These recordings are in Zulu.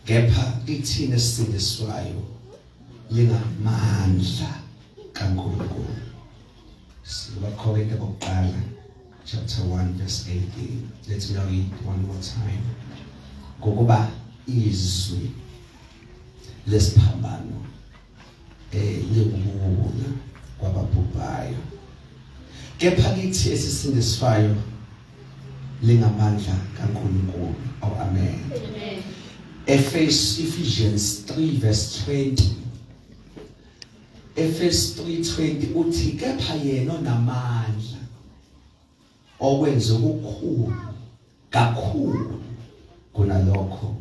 Kepha kithina esisindiswayo lingamandla kaNkulunkulu. SibaKorinte bokuqala chapter 1 verse 18. Let me read one more time. Ngokuba izwi lesiphambano liwubuwula kwababhubhayo, kepha kithi esisindiswayo lingamandla kaNkulunkulu. Oh, amen, amen. Ephesians 3 verse 20, Efesu 3:20 uthi, kepha yena onamandla okwenza okukhulu kakhulu kunalokho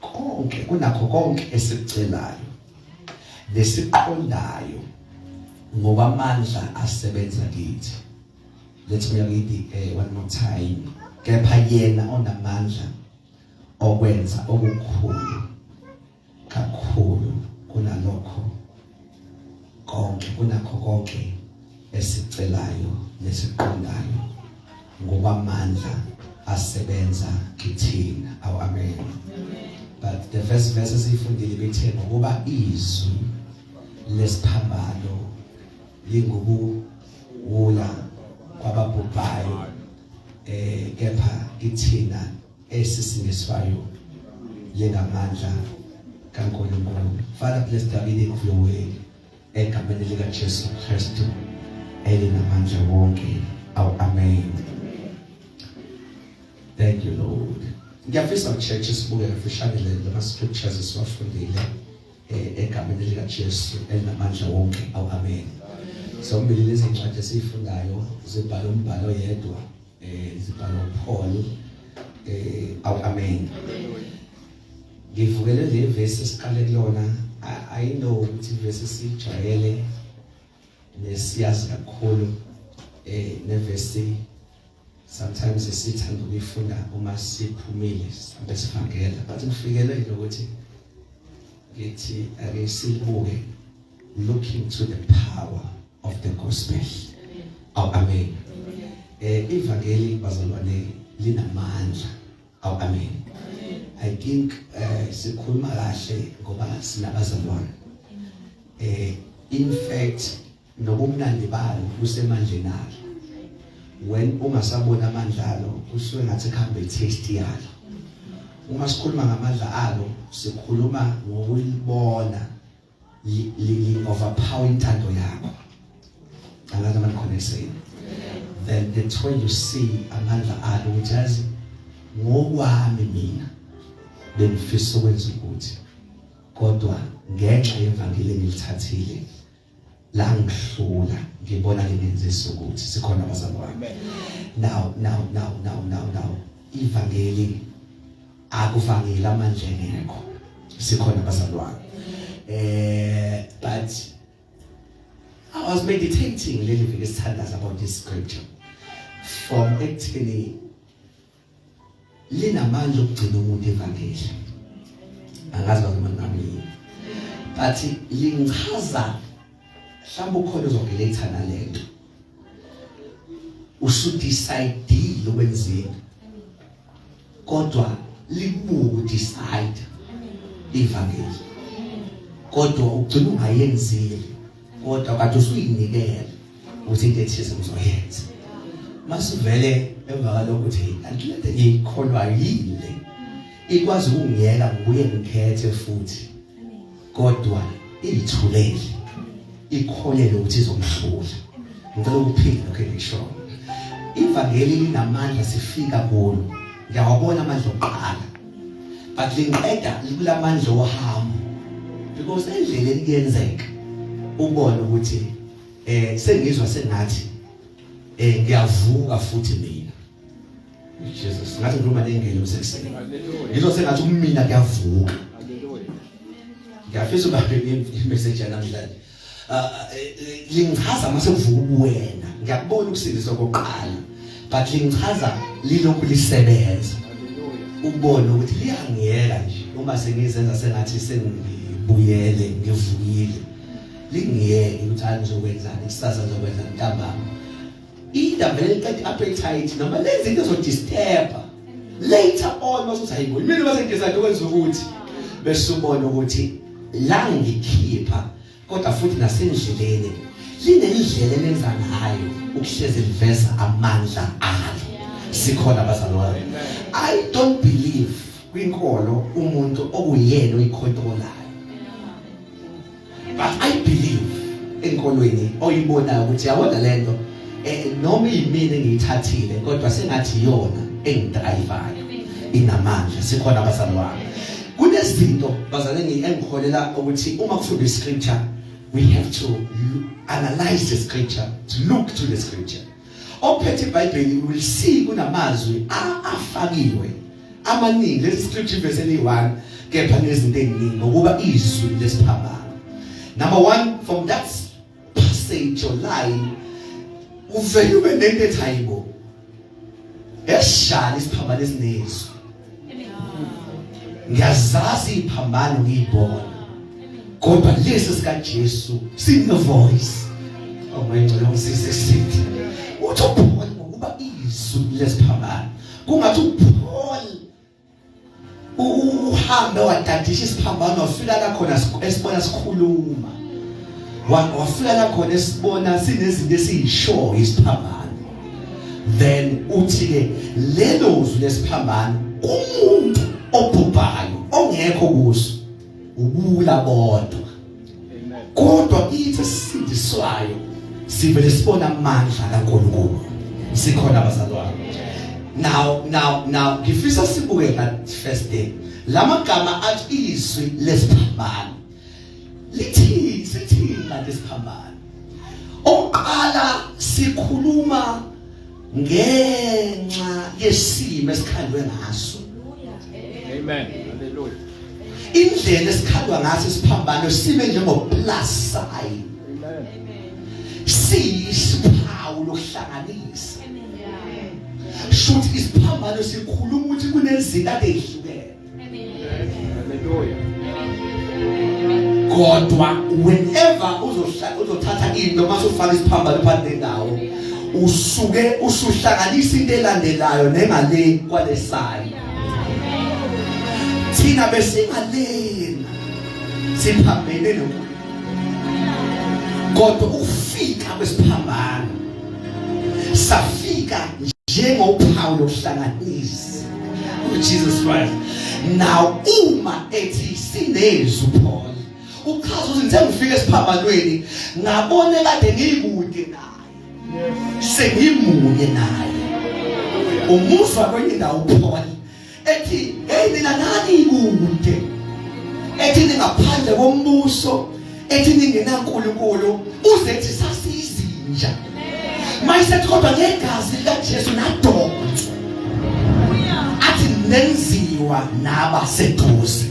konke, kunakho konke esikucelayo nesiqondayo, ngokwamandla asebenza kithi. Let me read it one more time. Kepha yena onamandla okwenza okukhulu kakhulu kunalokho konke, kunakho konke esicelayo nesiqondayo, ngokwamandla asebenza kithina. Awu, amen. But the first verse esiyifundile bithe, ngokuba izwi lesiphambano lingubuwula kwababhubhayo, kepha kithina esisindiswayo lingamandla kaNkulunkulu. Father, bless the reading of your word, egameni lika Jesu Kristu elinamandla wonke. Awu, amen. Thank you, Lord. Ngiyafisa, church, sibuke kafushane le lama scriptures esiwafundile, egameni lika Jesu elinamandla wonke. Awu, amen. Zombili lezi ncwadi esizifundayo zibhala umbhalo yedwa, zibhalwa uPaul. Awu, amen. Ngivukele le verse esiqale kulona. I know ukuthi verse sijwayele nesiyazi kakhulu, nevesi sometimes sithanda ukuyifunda uma siphumile sihambe sivangela, but ngifikelwe ukuthi ngithi ake silibuke, looking to the power of the gospel. Oh, amen. Ivangeli, bazalwane, linamandla. Oh, amen. I think sikhuluma kahle ngoba sinabazalwane. In fact, nobumnandi balo busemandleni alo. When ungasabona amandla alo, kusuke ngathi kuhambe taste yalo. Uma sikhuluma ngamandla alo, sikhuluma ngokulibona li overpower intando yakho. Angazi uma nikhona ekuseni. Then that's when you see amandla alo, ukuthi yazi, ngokwami mina bengifisa ukwenza ukuthi, kodwa ngenxa yevangeli engilithathile la ngihlula, ngibona lingenzisa ukuthi. Sikhona, abazalwane? Now, now, now, now, now, now, ivangeli akuvangeli amandla engekho. Sikhona, abazalwane? But I was meditating leli viki sithandaza about this scripture from ekutheni linamandla okugcina umuntu evangeli. Angazi bazalwane nami yini, but lingichaza. Mhlawumbe ukhona uzongiletha nalento, usudecide ukwenzini, kodwa likubuka udecide ivangeli, kodwa ugcina ungayenzile, kodwa kade usuyinikela ukuthi into ethize uzoyenza. Masivele emva kalokho uthi, kanti lento ngiyikholwa yini le ikwazi ukungiyeka ngibuye ngikhethe futhi? Kodwa iyithulele, ikholele ukuthi izomhlula. Ngicela ukuphila lokho engisho. Ivangeli linamandla. Sifika kulo, ngiyawabona amandla okuqala, but lingiqeda kulamandla ohambo, because endleleni kuyenzeka ubone ukuthi sengizwa sengathi ngiyavuka futhi mina. Jesus, ngathi ngikhuluma nengelosi ekuseni. Ngizwa sengathi umina kuyavuka. Ngiyafisa uba i-message yanamhlanje lingichaza mase kuvuka ubuwena. Ngiyakubona ukusindiswa kokuqala, but lingichaza lilokhu lisebenza, ukubona ukuthi liyangiyeka nje uma sengizenza sengathi sengibuyele, ngivukile, lingiyeke ukuthi hayi, ngizokwenzani kusasa, ngizokwenzani ntambama. Ida vele liqeda appetite noma lezi zinto zodisturb. Later on masuthi hayibo, mina base ngidecide ukwenza ukuthi, bese ubona ukuthi la ngikhipha, kodwa futhi nasendleleni linendlela elenza ngayo ukuhleze liveza amandla alo. Sikhona, bazalwane? I don't believe kwinkolo umuntu okuyena oyicontrolayo, but I believe enkolweni oyibonayo ukuthi yabona lento, noma yimina engiyithathile, kodwa sengathi iyona engidrivayo, inamandla. Sikhona, bazalwane? Kunezinto, bazalwane, engikholela ukuthi uma kufundwa iscripture, we have to analyze the scripture, to look to the scripture. Ophethe iBhayibheli will see kunamazwi afakiwe amaningi. Lesi scripture, verse eli-1, kepha nezinto eziningi ngokuba izwi lesiphambano. Number 1, from that passage or line, uvele ube nento ethi, hayibo, esishaya isiphambano esinezwi. Ngiyazazi iphambano, ngiyibona, kodwa lesi sika Jesu sine voice. Oh my, ngcela ungisize sithi uthi uPaul ngokuba izwi lesiphambano, kungathi uPaul uhambe wadadisha isiphambano, wafika la khona esibona sikhuluma, wafika la khona esibona sinezinto esiyisho isiphambano. Then uthi ke lelo zwi lesiphambano umuntu obhubhayo ongekho kuso ubula bodwa, kodwa kithi esindiswayo sivele sibona amandla kaNkulunkulu. Sikhona, bazalwane? Now ngifisa sibuke that first day, lamagama athi izwi lesiphambano lithi, sithi kanti isiphambano oqala sikhuluma ngenxa yesimo esikhandwe ngaso. Amen. Hallelujah. Indlela esikhandwa ngaso isiphambano sime njengo plus sign. Amen. Siyisiphawu lokuhlanganisa. Shuthi isiphambano sikhuluma ukuthi kunezinto ade ezihlukene. Hallelujah. Kodwa whenever uzohlala uzothatha into, mase ufaka isiphambano phakathi nendawo, usuke usuhlanganisa into elandelayo nengale kwalesayi. Thina besingalena, siphambene noNkulunkulu, kodwa ukufika kwesiphambano safika njengophawu lokuhlanganisa uJesus Christ. Now uma ethi sinezwi, Paul uchaza ukuthi ngithe ngifika esiphambanweni, ngabona kade ngikude naye, sengimunye naye. Umuzwa kwenye indawo Paul ethi, hey, nina nani kude, ethi ningaphandle kombuso, ethi ningenaNkulunkulu, uze ethi sasiyizinja, mayisethi kodwa ngegazi likaJesu nadonswa, athi nenziwa naba seduze.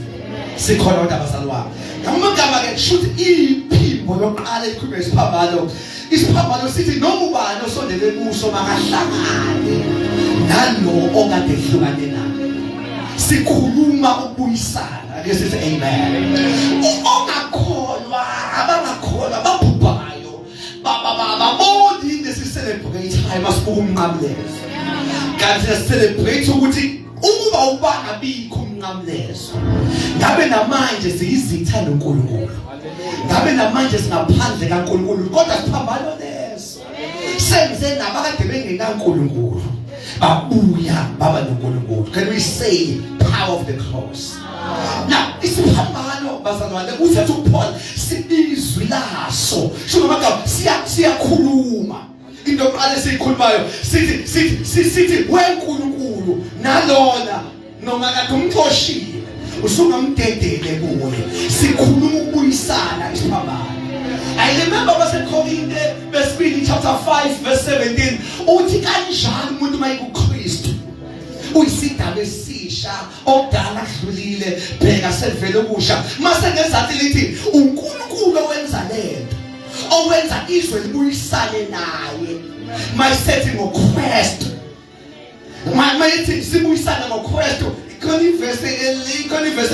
Sikhona kodwa, bazalwane? Ngamagama ke, shuthi iphimbo lokuqala elikhuluma isiphambano, isiphambano sithi noma ubani osondele kuso makahlangane nalo okade ehlukane naye. Sikhuluma ukubuyisana. Ake sithi amen. Ongakholwa, abangakholwa, babhubhayo, baboni into esicelebrate time masibuka umnqamlezo, kanti celebrate ukuthi ukuba ubangabikho umnqamlezo, ngabe namanje siyizitha noNkulunkulu, ngabe namanje singaphandle kaNkulunkulu, kodwa siphambano leso senze nabakade bengenaNkulunkulu babuya baba noNkulunkulu. Can we say power of the cross? Now isiphambano, bazalwane, uthethe uPaul sibizwi laso, sho ngamagama siyakhuluma. Into yokuqala esiyikhulumayo sithi weNkulunkulu nalona noma kade umxoshile, usungamdedele kuye. Sikhuluma ukubuyisana isiphambano. I remember baseKorinte besibili chapter 5 verse 17 uthi kanjani umuntu mayikuKristu uyisidaba esisha, okudala kudlulile, bheka sekuvele okusha. Mase ngezansi lithi uNkulunkulu owenza lento, owenza izwe libuyisane naye, mayisethi ngoChrist, mayithi sibuyisane ngoChrist. Khona ivesi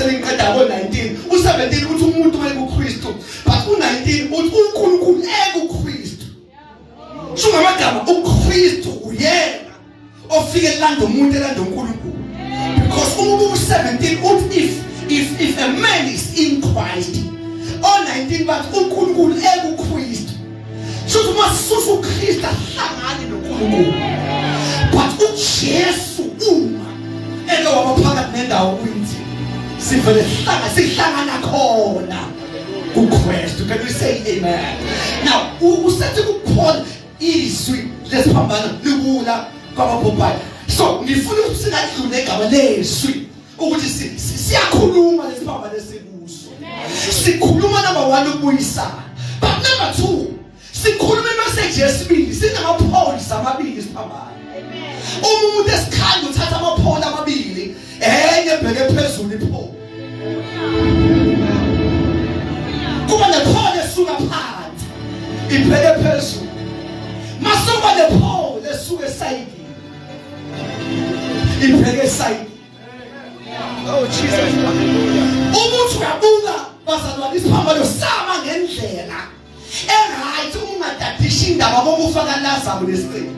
elingiqeda ko-19, u-17 uthi umuntu wayekuKristu, but u-19 uthi uNkulunkulu ekuKristu. Sho ngamagama, uKristu uyena ofike elanda umuntu, elanda uNkulunkulu. Because uma ubuka 17 uthi if a man is in Christ, o 19 bathi uNkulunkulu ekuKristu. Shuthi uma sisusa uKristu ahlangane noNkulunkulu. But uJesu uma eke waba phakathi nendawo kuyithi sivele sihlanga sihlangana khona kuKristu. Can we say amen? Now usethi kuPaul izwi lesiphambano liwula kwababhubhayo. So ngifuna ukuthi singadlule igama lezwi ukuthi siyakhuluma lesiphambano esikuso. Sikhuluma number 1 ukubuyisana. But number 2 sikhuluma imessage yesibili, sinama poles amabili isiphambano. Uma umuntu esikhanda uthatha amapholi amabili, enye ebheke phezulu ipholi. Kuba nepholi esuka phansi ibheke phezulu. Masuka nepholi esuka esayidini ibheke esayidini. Oh Jesus. Hallelujah. Umuntu uyabuka bazalwane isiphambano sama ngendlela eright uma ungadadisha indaba kokufa kaLazaru nesicebi.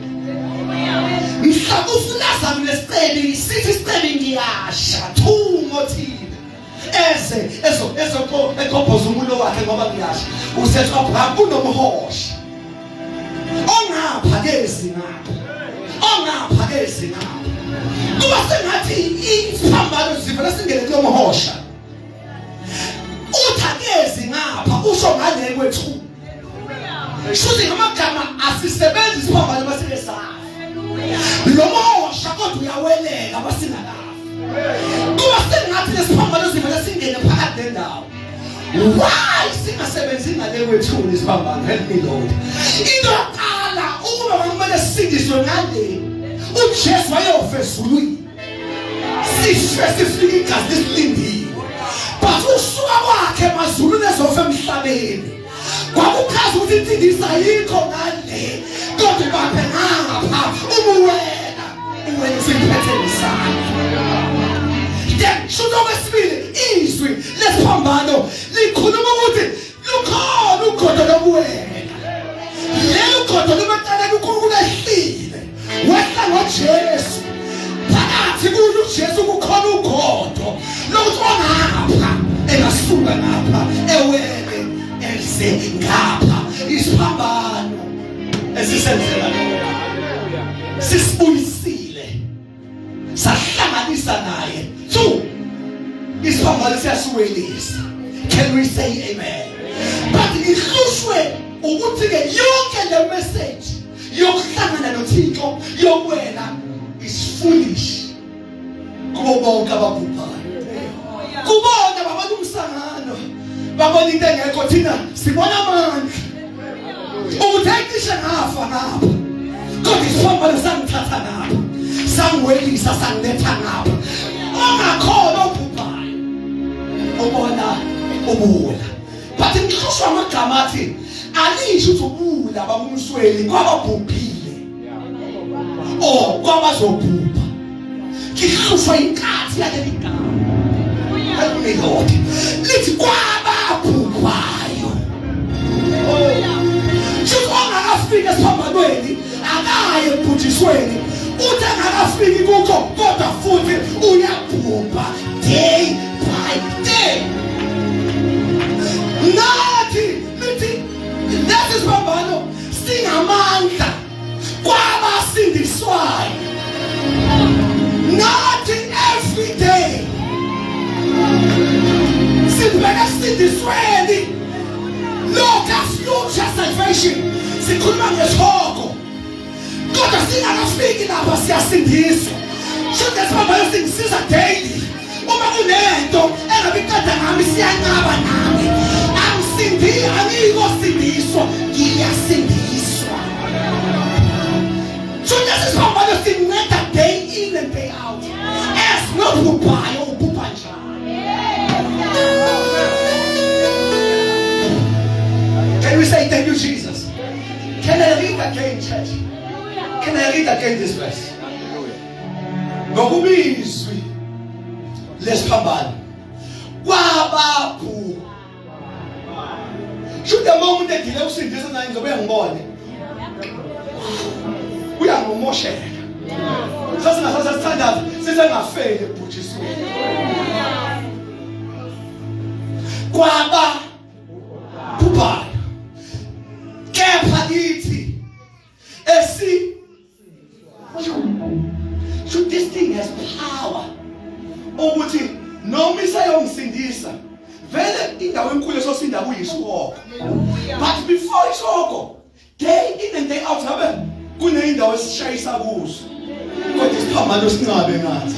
Mhla kufa uLazaru nesicebi sithi isicebi ngiyasha thungo thina eze ezo ezoko ekhophoza umuntu wakhe ngoba ngiyasha. Usethi Abraham kunomhosha ongapha kezi ngapha, ongapha kezi ngapha. Kuba sengathi isiphambano sivele singene kulomhosha. Uthi akezi ngapha usho ngale kwethu. Shuthi ngamagama asisebenzi isiphambano masike safa. Lo mhosha kodwa uyawelela basingakafi. Kuba sengathi lesiphambano sivele singene phakathi nendawo. Why singasebenzi ngale kwethu isiphambano? Help me Lord. Into yokuqala ukuba kumele sisindiswe ngale uJesu wayofa ezulwini. Sife sifike igazi lisilindile. But usuka kwakhe emazulwini ezofa emhlabeni. Kwakuchaza ukuthi insindiso ayikho ngale kodwa ibaphe ngapha uma wena uwena usuyiphethe ngesandla. Then shuthi okwesibili izwi lesiphambano likhuluma ukuthi lukhona ugodo lokuwela. Lelo godo lumeqala uNkulunkulu ehlile wehla ngoJesu. Phakathi kuyo uJesu kukhona ugodo lokuthi ongapha engasuka ngapha ewele eze ngapha. Isiphambano esisenzela lokho sisibuyisile sahlanganisa naye. Two, isiphambano siyasiwelisa. Can we say amen? But ngihlushwe ukuthi ke yonke le message yokuhlangana noThixo yokwela is foolish kubo bonke ababhubhayo. Kubona babona umsangano, babona into engekho, thina sibona amandla ukuthi ayicishe ngafa ngapha, kodwa isiphambano sangithatha ngapha sangiwelisa sangiletha ngapha. Ongakhona obhubhayo ubona ubuwula, but ngihlushwa amagama athi alisho ukuthi ubuwula babumsweli kwababhubhile or kwabazobhubha. Ngihlushwa inkathi yaleli gama. Help me Lord. Lithi kwababhubhayo. Shuthi ongakafiki esiphambanweni akaye ebhujisweni. Uthi angakafiki kukho kodwa futhi uyabhubha day by day. Nathi lithi lesi siphambano singamandla kwabasindiswayo. Nathi every day sibheke esindisweni lokhu future salvation, sikhuluma ngesihogo kodwa singakafiki lapha siyasindiswa. Shuthi esiphambano singisiza daily. Uma kunento engabe iqeda ngami siyanqaba nami, angisindi, angiyikosindiswa, ngiyasindiswa. Shuthi esiphambano sinceda day in and day out. As nobhubhayo ubhubha njani? Can we say thank you Jesus? Can I read again, church? Can I read again this verse? Ngokuba izwi lesiphambano kwababhu. Shuthi uma umuntu edile usindisa naye ngizobe ngibone. Uyangomosheka. Sasingasase sithandaza sisengafeli ebhujisweni. Kwaba bhubhayo. Kepha kithi esi. So this thing has power. Ukuthi noma isayongisindisa vele indawo enkulu esosinda kuyisihogo. But before isihogo, day in and day out ngabe kuneyindawo esishayisa kuzo. Kodwa isiphambano sincabe ngathi.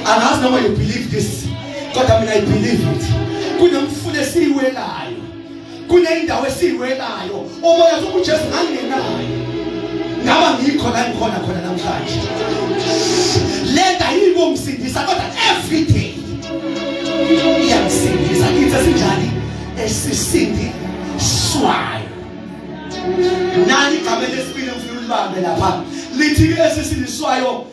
Angazi noma you believe this. Kodwa mina I believe it. Kunemfula esiyiwelayo. Kuneyindawo esiyiwelayo. Umoya uJesu ngangenayo. Ngaba ngikho la ngikhona khona namhlanje. Lento ayikungisindisa kodwa every day iyangisindisa. Kithi esinjani esisindiswayo. Nani igama lesibili engifuna ulibambe lapha lithi esisindiswayo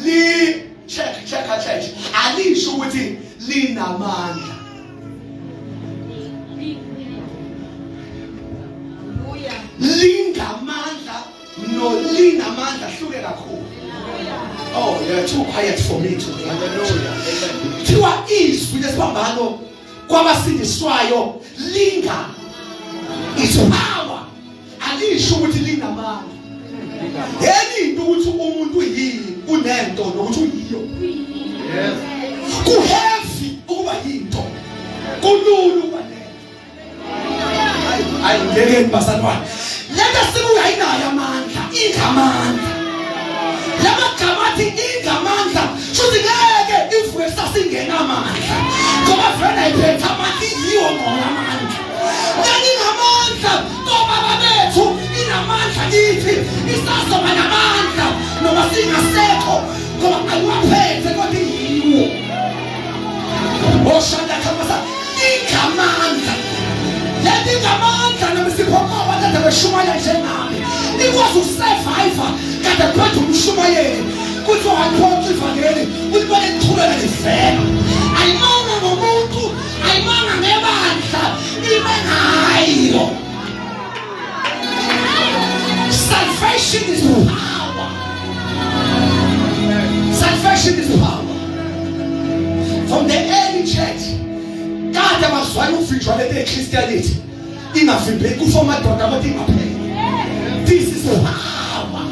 li check check church alisho ukuthi linamandla. Lingamandla no linamandla hluke kakhulu. Oh, you're too quiet for me today. Hallelujah. Amen. Kuthiwa izwi lesiphambano kwabasindiswayo linga is power. Alisho ukuthi linamandla. Enye into ukuthi umuntu yini unento nokuthi uyiyo. Yes. Ku heavy ukuba yinto. Kulula ukuba nento. Hayi ngeke bazalwane. Lento sibuya ayinayo amandla, ingamandla. Lamagama athi ingamandla, shuthi ngeke ivuke sasingena amandla. Ngoba vele ayiphethe amandla iyiwo ngona amandla. Leli ingamandla kobaba bethu inamandla kithi isazoba namandla noma singasekho ngoba ayiwaphethe kodwa iyiwo. Oshanda khamasa ingamandla. Leli ingamandla noma siphoqwa kade beshumayela njengami. Ikwazi ukusurvive kade phethe umshumayeli. Kuthiwa aliphoqi ivangeli ulibone liqhubeka livela. Ayimanga ngomuntu, ayimanga ngebandla, ime ngayo. Salvation is power. Salvation is power. From the early church, kade bazwana ukuvinjwa lento yeChristianity. Ingavimbeki kufa amadoda kodwa ingapheli. This is power.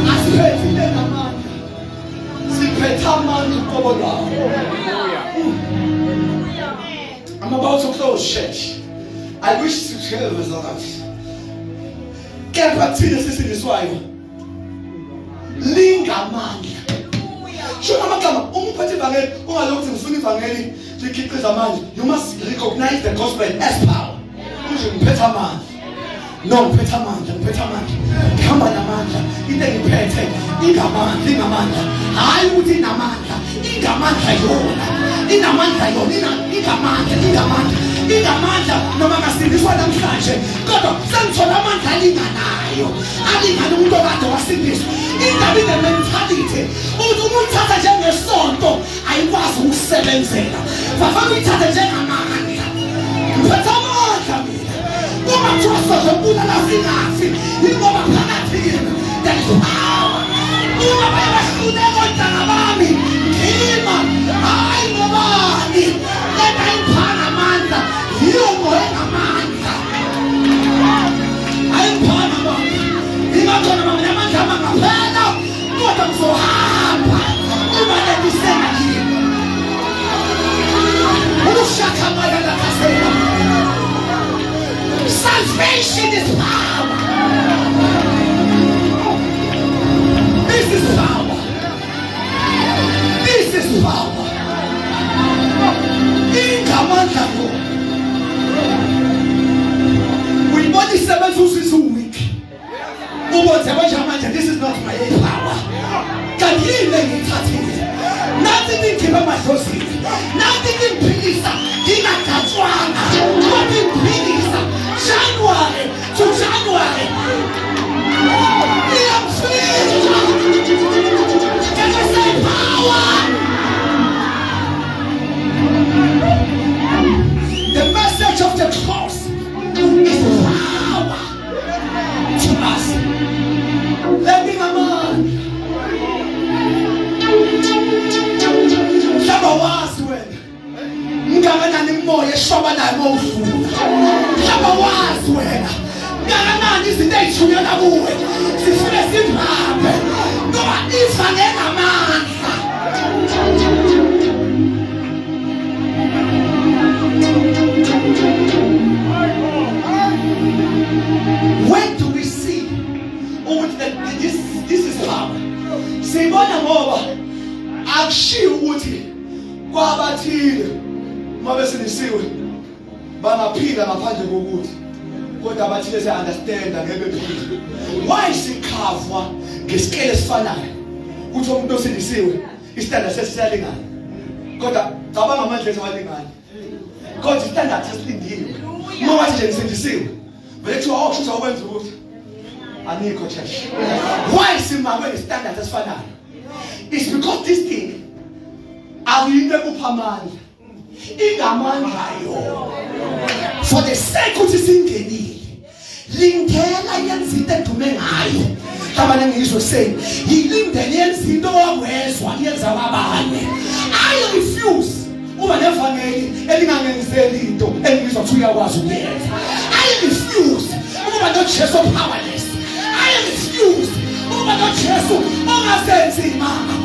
Asiphethe into enamandla. Siphethe amandla uqobo lwawo. I'm about to close church. I wish to share with others. Kepha thina sisindiswayo lingamandla. Sho amagama uma uphethe ivangeli ungalokhu ngifuna ivangeli likhiqiza amandla. You must recognize the gospel as power. Usho ngiphethe amandla. No, ngiphethe amandla, ngiphethe amandla. Ngihamba namandla. Into engiphethe ingamandla, ingamandla. Hayi ukuthi inamandla, ingamandla yona. Inamandla yona, ingamandla, ingamandla. Ingamandla noma ngasindiswa namhlanje kodwa sengithola amandla alinganayo. Alingana umuntu okade wasindiswa. Indaba ine mentality ukuthi uma uyithatha njengesonto ayikwazi ukusebenzela. Bafana uyithathe njengamandla. Ngiphethe amandla mina. Uma kuthiwa sizobulala singafi, yingoba phakathi kimi there is power. Uma baye bahluleka ontanga bami, ngima hayi ngobani. Lento ayiphanga amandla, yiyo moya engamandla. Ayiphanga amandla. Ingakho noma mina amandla ami angaphela, kodwa ngizohamba uma lento isengakimi. Ushaka mayela kasela. Salvation is power. This is power. This is power. Ingamandla yona. Uyibona isebenza usithi weak. Ubonze manje manje this is not my power. Kanti yini engiyithathile? Nathi ngikhipha amadlozini. Nathi ngiphilisa ngingagatshwanga. Kodwa ngiphilisa January to January. Iyamfika. Can I say power? The message of the cross is power to us. Let me amandla. Imimoya eshwabanayo uma udlula. Mhlawumbe wazi wena kangakanani izinto ey'thunyelwa kuwe zifike zimhambe ngoba ifa ngenamandla. When do we see ukuthi this is power? Siyibona ngoba akushiwo ukuthi kwabathile uma besilisiwe bangaphila ngaphandle kokuthi, kodwa abathile se understand ngeke bephile. Why sikhavwa ngesikele esifanayo ukuthi umuntu osindisiwe istandard sesiyalingana, kodwa cabanga amandla ethu awalingani, kodwa istandard sesilindiwe. Uma wathi nje ngisindisiwe, vele kuthiwa oh kusho ukwenza ukuthi anikho church. Why simakwe nestandard esifanayo? It's because this thing akuyinto ekupha amandla, ingamandla yona. For the sake ukuthi singenile, lindela yenza into edume ngayo. Mhlawumbe ngizwe kuseni yilindele yenza into wakwezwa yenza kwabanye. I refuse uba nevangeli elingangenzeli into engizwa kuthi uyakwazi ukuyenza. I refuse ukuba noJesu powerless. I refuse ukuba noJesu ongasenzi imanga.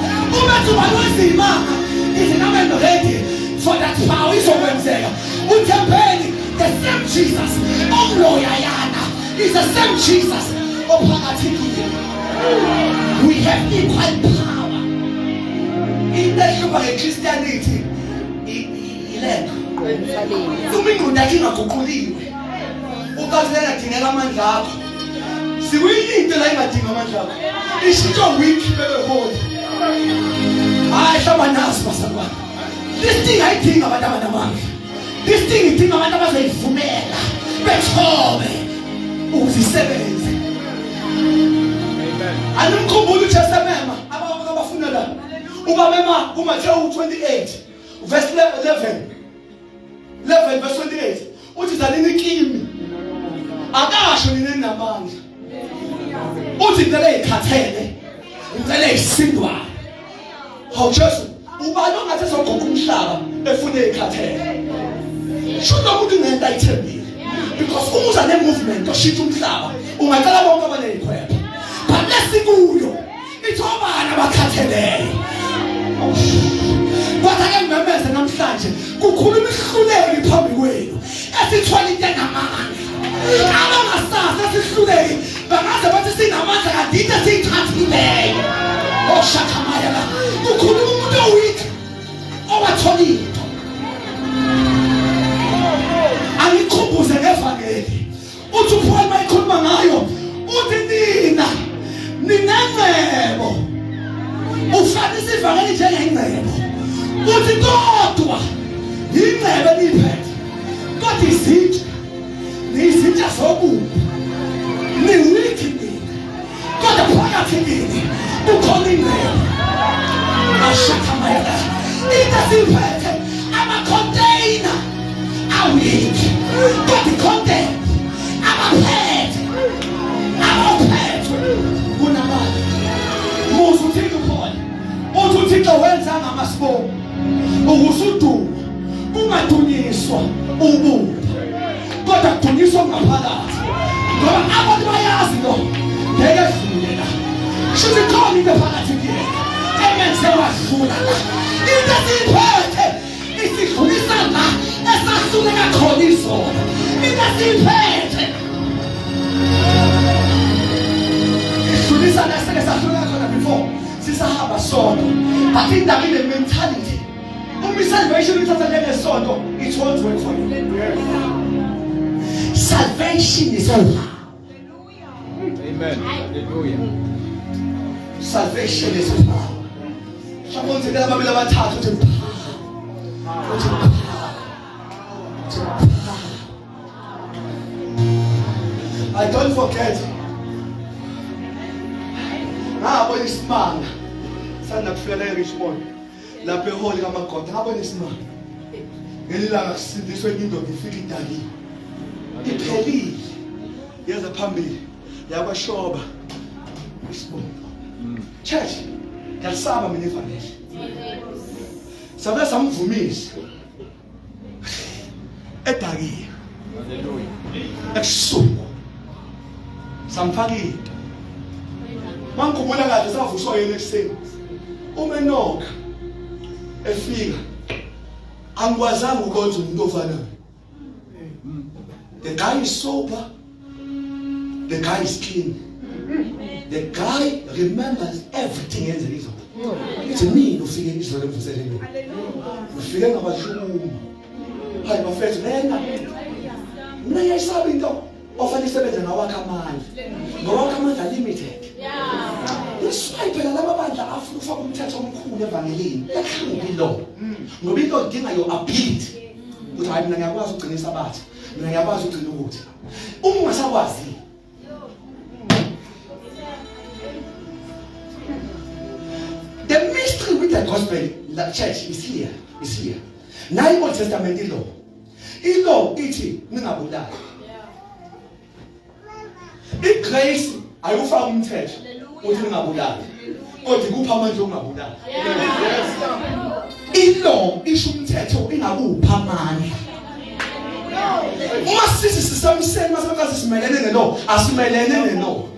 Uma kuba wenza imanga, ngithi nami I'm ready for that power, izokwenzeka. Uthembeni the same Jesus omloyayana is the same Jesus ophakathi kini. We have equal power. Into ehlupha nge-Christianity ilento uma ingqondo yakhe ingaguquliwe, ucathi lengadingeka amandla akho. Sikuyinto la ingadinga amandla akho, ishintsho week bebeholi. Hayi, hlamba nazi bazalwane, this thing ayidinga abantu abanamandla. This thing idinga abantu abazoyivumela bethobe ukuze isebenze. Animkhumbula uJesu emema abantu abafuna la, ubamema kuMathewu 28 verse 11, 11 verse 28, uthi zalini kimi, akasho nina enamandla, uthi ngicela ezikhathele, ngicela ezisindwayo. Hawu Jesu, ubani ongathi ezogoqa umhlaba efuna ezikhathele? Sho ukuthi unento ayithembile, because uma uza ne-movement oshintsha umhlaba, ungacela bonke abaneyikhwepha, but lesikuyo ithi obani abakhatheleyo. Kodwa ke ngimemeze namhlanje, kukhuluma isihluleki phambi kwenu esithwala into enamandla. Abangasazi esihluleki bangaze bathi sinamandla, kanti into esiyithathileyo oshakhamaya la. Kukhuluma umuntu oweak owathola into. Angikhumbuze ngevangeli, uthi uPaul mayikhuluma ngayo, uthi nina ninengcebo, ufanisa ivangeli njengengcebo, uthi kodwa ingcebo eniyiphethe, kodwa izintsha niyizintsha zobubi, niweak nina, kodwa phakathi kini kukhona ingcebo. Ashakhamayela into esiyiphethe, ama-container aweak, kodwa i-content abaphethe abawuphethwe kunabantu. Muze uthini ukhona, uthi uThixo wenza ngamasibomu ukuze udumo kungadunyiswa ubumba, kodwa kudunyiswa ngaphakathi, ngoba abantu bayazi lo ngeke edlule la. Shuthi khona into phakathi kuyena emenze wadlula la. Into esiyiphethe isidlulisa la esahluleka khona izolo. Into esiyiphethe idlulisa la eseke sahluleka khona before sisahamba sodwa. But indaba ine mentality. Uma isalvation ithatha njengesonto, it won't work for you. Salvation is all power. Amen. Hallelujah. Salvation is power. Mhlawumbe uthi ababili abathathu, uthi power, uthi power, uthi power. I don't forget, ngabona isimanga sanda kufika la eRichmond lapha eholi kaMagoda. Ngabona isimanga ngelilanga kusindiswe enye indoda, ifika idakiwe, iphelile, yeza phambili yakwashoba isibongo. Church, ngiyalisaba mina ivangeli. Sabe samvumisa. Edakiwe. Hallelujah. Ebusuku. Samfaka into. Mangikhumbula kahle savuswa yena ekuseni. Uma enoka efika angikwazanga ukonza umuntu ofanayo. The guy is sober. The guy is clean. The guy remembers everything yenzeka izolo. Ithi mina ufike izolo emvuselelweni. Ufike ngabashukuma. Hayi bafethu lena. Mina ngiyayisaba into ofanele isebenze ngawakhe amandla. Ngawakhe amandla limited. That's why phela laba bandla afuna ukufaka umthetho omkhulu evangelini. Yahluphi lo. Ngoba into idinga your ability. Uthi hayi mina ngiyakwazi ukugcina isabatha. Mina ngiyakwazi ukugcina ukuthi. Uma ungasakwazi The mystery with the gospel the church is here, is here. Nayi Old Testament ilo. Ilo ithi ningabulali. IGrace ayufaka umthetho uthi ningabulali. Kodwa ikupha amandla okungabulali. Ilo isho umthetho ingakupha amandla. Uma sithi sisamseni masekazi simelene nelo, asimelene nelo.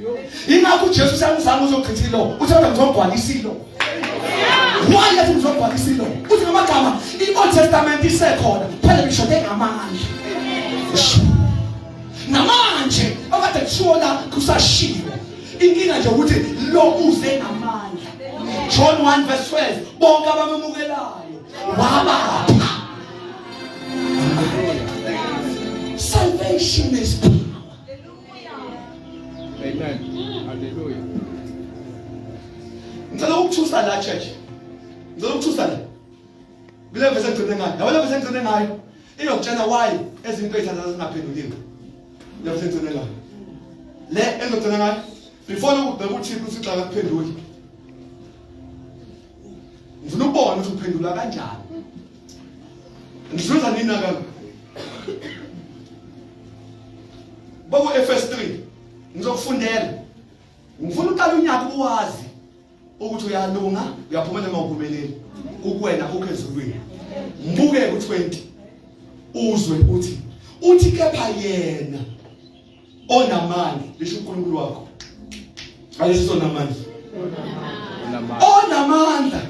Ingakho uJesu siyamzama uzochitha ilo, uthi kodwa ngizogcwalisa ilo. Why yathi ngizogcwalisa ilo? Uthi ngamagama i-Old Testament isekhona, phela ngishode ngamandla. Namanje okade kushiwo la kusashiwo. Inkinga nje ukuthi lo uze ngamandla. John 1 verse 12 bonke abamemukelayo wabapha. Salvation is power. Amen. Hallelujah. Ngicela ukuthusa la church. Ngicela ukuthusa la. Kule verse engigcine ngayo. Yabo le verse engigcine ngayo. Iyokutshela why ezinto ezithatha zingaphenduliwe. Le verse engigcine ngayo. Le engigcine ngayo before ukubheka uThixo uthi xa akuphenduli. Ngifuna ukubona ukuthi uphendula kanjani. Ngizuza nini na Boku FS3 ngizokufundela. Ngifuna uqala unyaka uwazi ukuthi uyalunga, uyaphumelela noma uphumeleli. Kukwena kukho ezulwini. Mbuke ku20. Uzwe uthi uthi kepha yena onamandla lisho uNkulunkulu wakho. Alisiso namandla. Onamandla.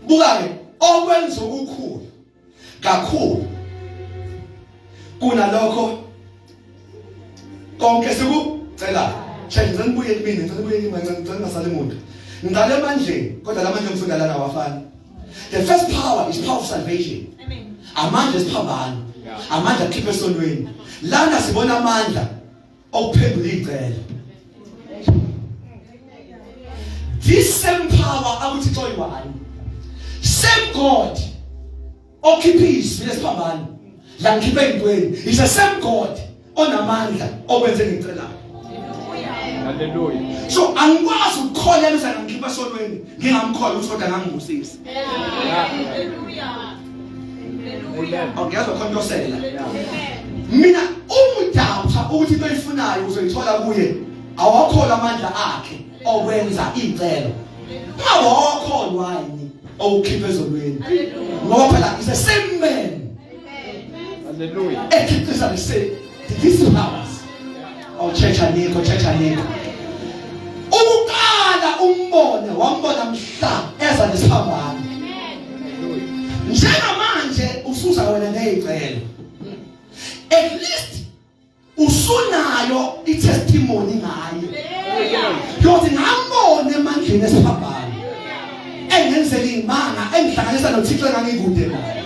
Buka ke okwenza okukhulu kakhulu kunalokho konke sikucela church ngicela nibuye kimina ngicela nibuye kimi ngicela ningasali muntu ngiqale emandleni kodwa lamandla engifunda lana awafani the first power is power of salvation amandla esiphambano amandla akhipha esonweni lana sibona amandla okuphendula icelo this same power akuthi xoyiwani same god okhipha izwi lesiphambano la ngikhipha ezintweni is the same god onamandla okwenze ngicelayo Hallelujah. So angikwazi ukukholelwa ukuthi angikhipha esonweni ngingamkholwa ukuthi kodwa ngangibusisa. Hallelujah. Amen. Awungezwa khona into osela. Mina umdoubter ukuthi into oyifunayo uzoyithola kuye awakholwa amandla akhe okwenza icelo. Ungawakholwa yini okukhipha ezolweni. Ngoba phela is the same man Hallelujah. ekhiqiza the same these powers. Oh church anikho church anikho. Ukuqala umbone wambona mhla eza nesiphambano. Hallelujah. Njengamanje usuza wena nezicelo. At least usunayo itestimony ngaye. Yothi ngambona emandleni esiphambano. Engenzela imanga engihlanganisa noThixo engangikude naye.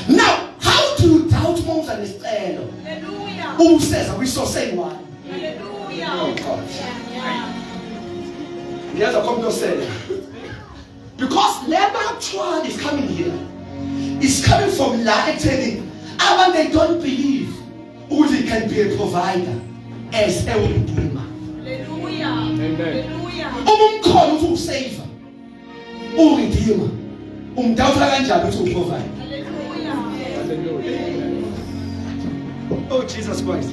Now, how do you doubt uma uza nesicelo? Useza kwisource eyi-one. Oh God. Ngiyezwa khona osele. Because lento yokuthwala is coming here. It's coming from la ekutheni abantu they don't believe ukuthi he can be a provider as a redeemer. Amen. Uma umkhona uthi usaver, uredeemer, umdoubta kanjani ukuthi uprovider? Hallelujah. Oh Jesus Christ.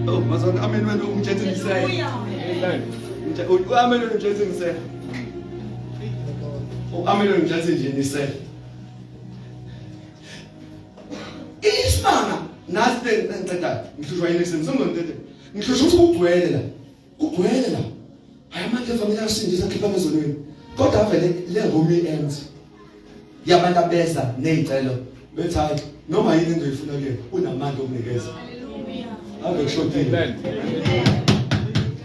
Oh, bazona amen wena ungitshela ngisele. Amen. Amen wena ungitshela ngisele. Oh, amen wena ungitshela nje nisele. Isimanga nasi engiqedayo ngihlushwa yini ekuseni sengizonithethe. Ngihlushwa ukuthi kugcwele la. Kugcwele la. Hayi amandla evangeli asindisa khipha emezonweni. Kodwa vele le room i-empty. Yabantu abeza nezicelo bethi hayi noma yini engizoyifuna kuyena unamandla okunikeza. Hallelujah. Ave kushodile. Amen.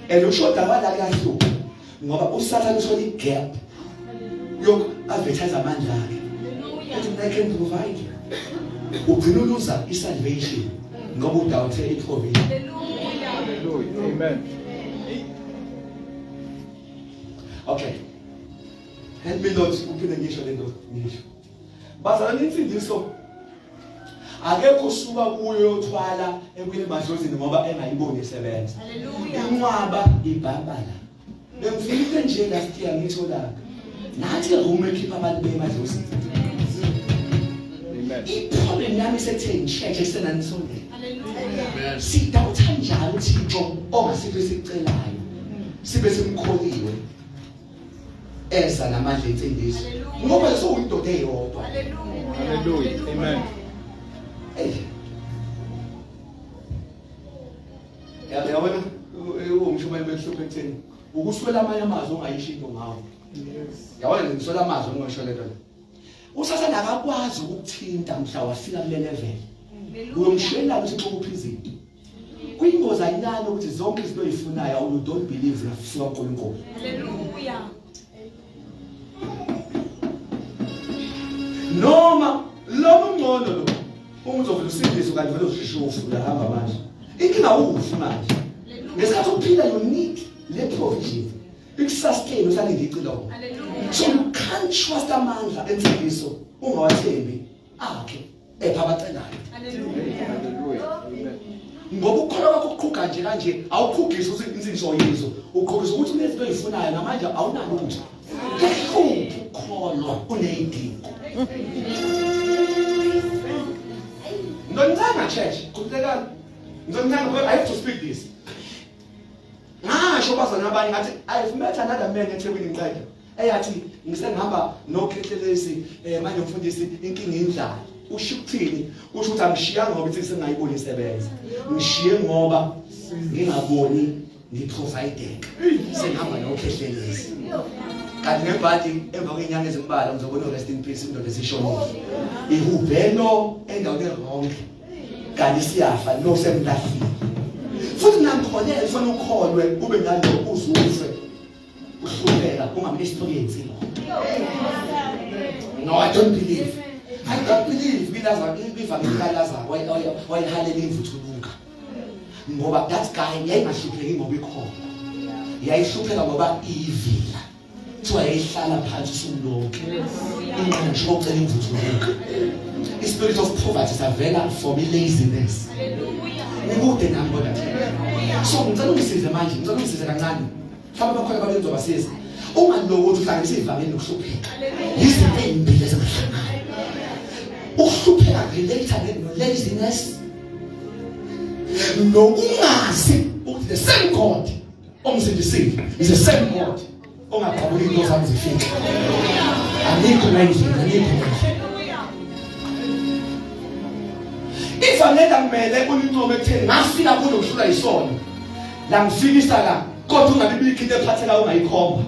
And ushoda kwala kuyahlupha ngoba uSathane uthola igap yoku advertise amandla akhe. Hallelujah. Uthi mina I can provide. Ugcina uluza isalvation ngoba udawuthe iprovision. Hallelujah. Hallelujah. Amen. Okay. Help me Lord uphinde ngisho lento ngisho. Bazalwane insindiso akekho osuka kuyo yothwala ebuyele emadlozini ngoba engayiboni isebenza. Hallelujah. Inqwaba ibhamba la. Bengifike into nje last year ngitholanga. Nathi room ekhipha abantu bemadlozini. Amen. Iproblem yami isekutheni church esenanisondela. Hallelujah. Sidawutha njalo uThixo ongasiphi esicelayo. Sibe simkholiwe. Eza namandla ensindiso. Hallelujah. Ngoba sewuyindoda eyodwa. Hallelujah. Hallelujah. Amen. Hey. Yabona umshumayeli bekuhlupha ekutheni ukuswela amanye amazwi ongayisho into ngawo. Yes. Yabona nje ngiswela amazwi ongasho lento le. Usathane akakwazi ukukuthinta mhla wafika kule level. Uyomshela ukuthi uxoka uphi izinto. Kuyingozi ayinani ukuthi zonke izinto oyifunayo you don't believe zingafika kuNkulunkulu. Hallelujah. Noma lo ungcono lo uma uzovela usindiswe kanti vele uzishufu uyahamba manje. Inkinga ufi manje. Ngesikhathi uphila you need le provision. Ikusustain usalinde icilongo. Hallelujah. So you can't trust amandla ensindiso ungawathembi akhe epha abacelayo. Hallelujah. Hallelujah. Amen. Ngoba ukukholwa kwakho kuqhuga nje kanje awuqhugisi ukuthi insindiso yizo uqhugisa ukuthi unezinto oyifunayo namanje awunalutho. Kuyahlupha ukukholwa uneyidingo. Ngizoncenga church, khululekani. Ngizoncenga because I have to speak this. Ngasho bazana abanye ngathi I've met another man eThekwini ngiqeda. Eyathi ngisengihamba nokhehlelezi manje mfundisi inkinga indlala. Usho ukuthini? Usho ukuthi angishiyanga ngoba ithi sengayiboni isebenza. Ngishiye ngoba ngingaboni ngiprovideka. Sengihamba nokhehlelezi. Kanti ngebhadi emva kwenyanga ezimbalwa ngizobona rest in peace indoda esishonile. Ihubhelo endaweni wrong. Kanti siyafa no semlahlile. Futhi nangikholelwa ufana ukholwe ube nalo uzufe. Uhlupheka ungabe experience lo. No, I don't believe. I don't believe kwiLazarus kwivangeli kaLazarus wayihalela imvuthuluka. Ngoba that guy yayingahlupheki ngoba ikhona. Yayihlupheka ngoba iyivila. Kuthiwa yayihlala phansi usuku lonke. Ingqondo nje ucela imvuthuluka. I-spirit of poverty savela from i-laziness. Hallelujah. Nikude nami kodwa. So ngicela ungisize manje, ngicela ungisize kancane. Mhlawumbe bakhona abantu engizobasiza. Ungalokothi uhlanganise ivangeli nokuhlupheka. Izinto ezimbili ezingahlangani. Ukuhlupheka relate no laziness. Nokungazi ukuthi the same God omsindisile is the same God ongaqabuli into zami zifike. Anikho la endlini, anikho la endlini. Hallelujah. Ivangeli akumele ulincome ekutheni ngafika kulo kuhlula isono. La ngifikisa la kodwa ungabi bikho into ephathekayo ungayikhomba.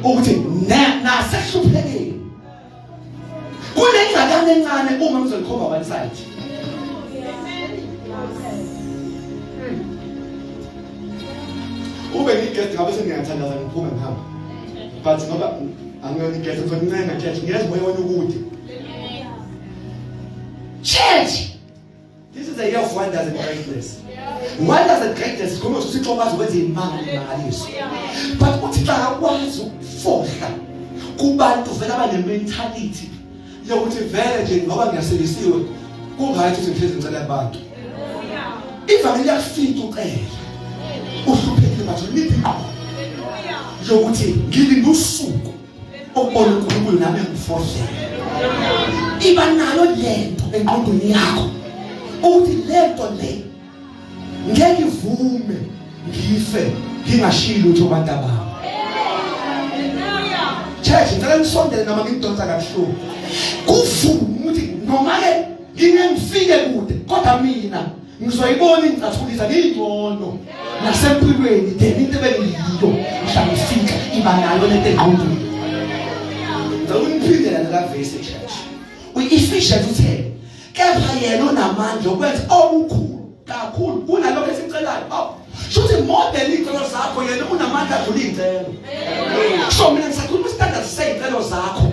Ukuthi nasehluphekeni. Kunengxakana encane uma ngizolikhomba one side. Ube ngiguest ngabe sengiyathandaza ngiphume ngihamba. But ngoba angiyona iguest ngizoncenga church ngiyeza moya wena ukude. Church This is a year of wonders and greatness. Wonders and greatness ngoba uThixo ukwazi ukwenza imanga nemangaliso. But uThixo akakwazi ukufohla kubantu vele abane mentality yokuthi vele nje ngoba ngiyasindisiwe kungaythi ukuthi ngihlezi ngicela kubantu. Ivangeli liyafika ucela. Uhluphekile but you need ingqondo yokuthi ngilinde usuku okubona uNkulunkulu nami engifohlela. Iba nayo lento engqondweni yakho ukuthi lento le ngeke ivume ngife ngingashiyi lutho kubantu abami. Hallelujah. Church ngicela nisondele noma ngidonsa kabuhlungu. Kuvume ukuthi noma ke Ngingengifike kude kodwa mina ngizoyibona ingicathulisa ngiyingcono nasempilweni then into ebengiyiyo mhla ngifika iba nayo lento engqondweni. Ngicela uniphindela la verse church. Uyi-Ephesians uthe kepha yena unamandla okwenza okukhulu kakhulu kunalokho esicelayo. Oh, shuthi more than iy'celo zakho yena unamandla adlula iy'celo. So mina ngisakhuluma istandard sey'celo zakho.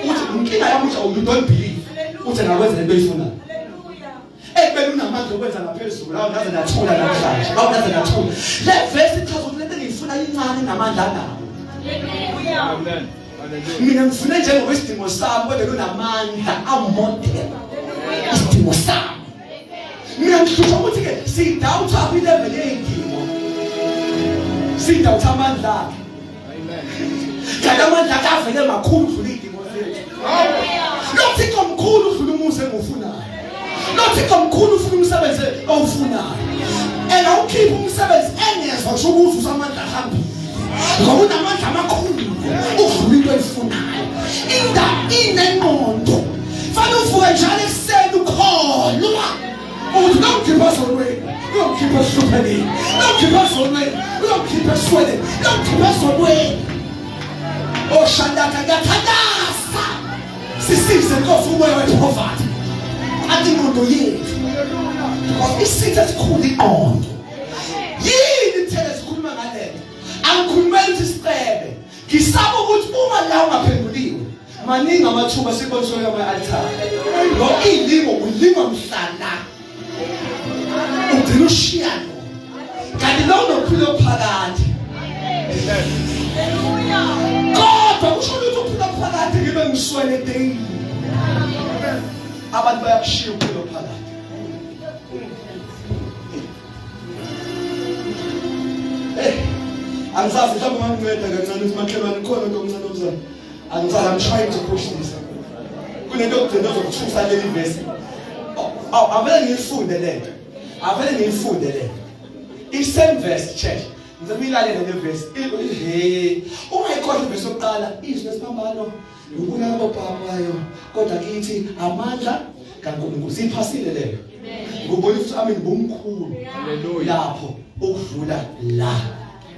Uthi inkinga yami uthi you don't believe. Uthi ngakwenza lento oyifunayo. Ekubeni unamandla okwenza ngaphezulu awu naze nathula namhlanje. Awu naze nathula. Le verse ichaza ukuthi lento engiyifuna incane namandla anawo. Amen. Hallelujah. Mina ngifune njengokwesidingo sami kodwa lunamandla amodel isidingo sami. Mina ngihlushwa ukuthi ke sidawutha up ilevel yey'dingo. Sidawutha amandla akhe. Amen. Kanti amandla akhe avele makhulu ukudlula iy'dingo zethu. Lo Thixo mkhulu udlula umuzi engiwufunayo. Lo Thixo mkhulu ufuna umsebenzi owufunayo. Engawukhipha umsebenzi engezwa ngisho ukuzuza amandla ahambile. Ngoba unamandla amakhulu ukudlula into oyifunayo. Indaba inengqondo. Fanele uvuke njalo ekuseni ukholwa ukuthi uyongikhipha ezonweni, uyongikhipha esihluphekeni, uyongikhipha ezonweni, uyongikhipha esweleni, uyongikhipha ezonweni. Oshandaka ngiyathandaza. Sisize Nkosi umoya wepoverty. Kanti ingqondo yethu. Because isitha esikhulu ingqondo. Yini kuthele sikhuluma ngalento? Angikhulumeli ukuthi sicebe. Ngisaba ukuthi uma la ungaphenduliwe maningi amathuba siboniswe ama-altar. Lo ilingo ulingwa mhlana. Ugcina ushiya lo. Kanti lo unokuphila ophakade. Kodwa kusho ukuthi uphila phakade ngibe ngiswele daily. Abantu bayakushiya uphila phakade. Eh, angisazi mhlawumbe unganginceda kancane ukuthi makhelwane khona into omncane omzana. Angisazi I'm trying to push this. Kunento yokugcina ozokuthusa leli verse. Aw, avele ngiyifunde lento. Avele ngiyifunde lento. I-same verse church. Ngicela uyilalele le verse. He. Ungayikhohlwa ivesi yokuqala, izwi lesiphambano lubulala ababhamayo kodwa kithi amandla kaNkulunkulu. Siyiphasile leyo. Ngubona ukuthi amen bomkhulu Hallelujah. lapho ukudlula la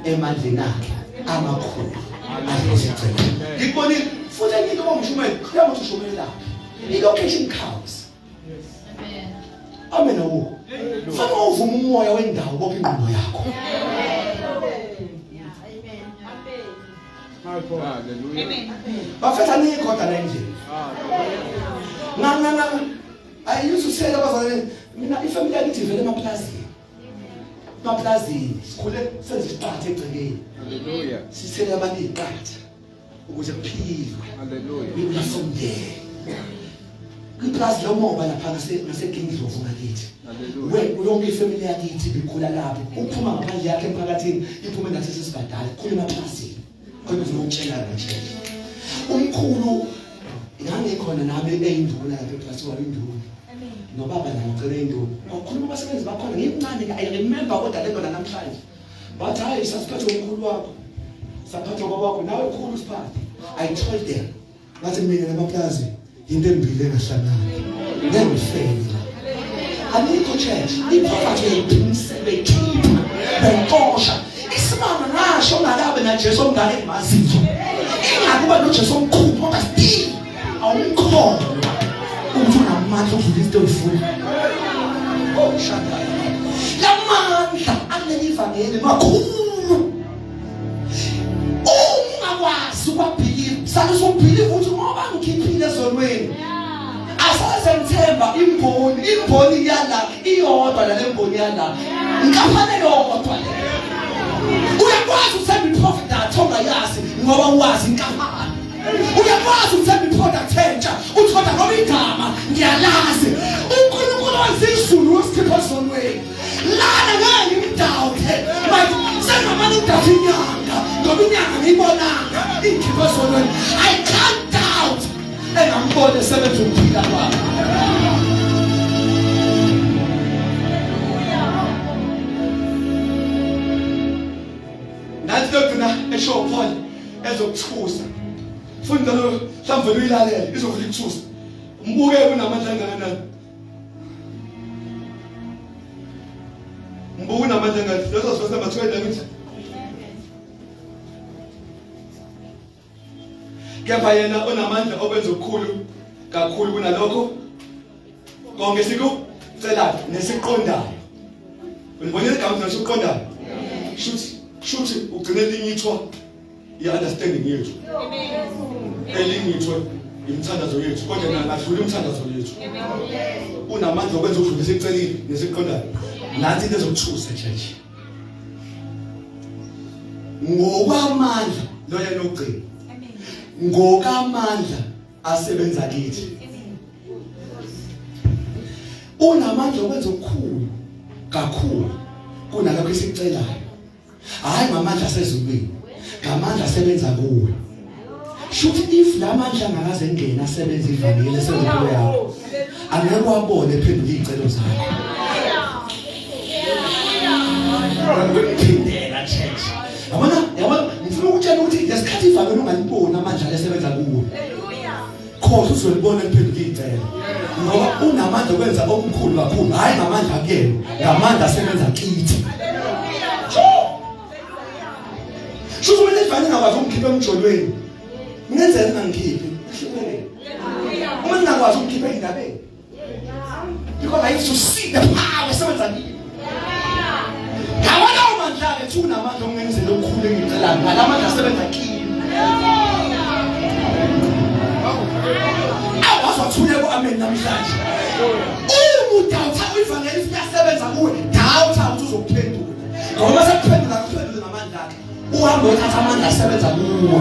emandleni akhe amakhulu alezicelo. Ngikubonile futhi enye into ongishumayela, uyakuthi ushumayelaphi? I-location counts. Amen awukho. Fanele uvume umoya wendawo bopha ingqondo yakho. Hallelujah. Bafethu anikho kodwa la endlini. Nga nga nga I used to say abazalwane mina ifamily yakithi ivele emaplazini. Emaplazini sikhule senze isiqatha egcekeni. Hallelujah. Sithele abantu iziqatha ukuze kuphilwe. Hallelujah. We were from there. Kwiplazi lomoba lapha ngase ngaseGindlovu ngakithi. Hallelujah. We yonke ifamily yakithi bikhula lapho. Uphuma ngaphandle yakhe emphakathini, iphume nathi sesibadala, khula emaplazini. Khona ngizokutshela nje. Umkhulu ngangikhona nami eyinduna lapha eplazini wayinduna. Nobaba naye ucela induna. Kwakhuluma abasebenzi bakhona ngimncane I remember kodwa lento namhlanje. Bathi hayi sasiphethe umkhulu wakho. Saphatha ubaba wakho nawe ukhulu siphathe. I told them ngathi mina namaplazi into embili engahlangani. Ngeke ngifele la. Anikho church, ipoverty uyayiphimisela beyikhipha beyixosha. Isimanga ngasho ungakabe naJesu omngane engimaziyo. Ingakuba noJesu omkhulu kodwa still awumkholwa ukuthi unamandla okudlula izinto oyifuna. Oh shanda. Lamandla aleli ivangeli makhulu. Ungakwazi ukwabhiliva, sale usubhiliva ukuthi ngoba ngikhiphile ezonweni. Asaze ngithemba imboni, imboni yala iyodwa nale mboni yala. Inkampani eyodwa le. Uyakwazi ukuthemba iprofit ongayazi ngoba wazi inkampani. Uyakwazi ukuthemba iproduct entsha uthi kodwa ngoba igama ngiyalazi. uNkulunkulu wenza izulu wesikhipha ezonweni. Lana ngeke ngimdawuthe. But sengamane ngidawuthe inyanga ngoba inyanga ngiyibonanga ingikhipha ezonweni. I can't doubt engambona esebenza ukuphila kwami. Nansi logcina esho Paul ezokuthusa. Funda lo mhlawumbe uyilalele izovula ikuthusa. Umbuke kunamandla angakanani. Unamandla ngathi leso verse number 20 angithi. Kepha yena onamandla okwenza okukhulu kakhulu kunalokho konke sikucelayo nesiqondayo. Ulibonile igama nesiqondayo? Shuthi shuthi ugcine linyithwa i-understanding yethu. Elinyithwe imithandazo yethu kodwa yena angadlula imithandazo yethu. Unamandla okwenza ukudlula esicelile nesiqondayo. Nansi into ezokuthusa church. Ngokwamandla loya nogcina. Ngokamandla asebenza kithi. Unamandla okwenza okukhulu kakhulu kunalokho esikucelayo. Hayi ngamandla asezulwini, ngamandla asebenza kuwe. Shuthi if lamandla angakaze engene asebenza ivangeli esezempilo yakho, angeke wabone ephendula izicelo zakho. Ngikuphindela church. Yabona, yabona ngifuna ukutshela ukuthi lesikhathi ivangeli ungaliboni amandla esebenza kuwe. Khohle uzolibona liphendula izicelo. Ngoba unamandla okwenza okukhulu kakhulu, hayi ngamandla akuyena, ngamandla asebenza kithi. Shuthi mina ivangeli ngakwazi ukukhipha emjolweni. Ngenzeni ngingangikhiphi? Ehluphekeni. Uma ngingakwazi ukukhipha endabeni. Because I used to see the power esebenza kimi. Ngawalawo mandla ke thi unamandla okungenzela okukhulu engicelayo ngalamandla asebenza kimi. Awazothule ku amen namhlanje. Uma udawutha ivangeli liyasebenza kuwe, dawutha ukuthi uzokuphendula. Ngoba sekuphendula kuphendule ngamandla akhe. Uhambe uthatha amandla asebenza kuwe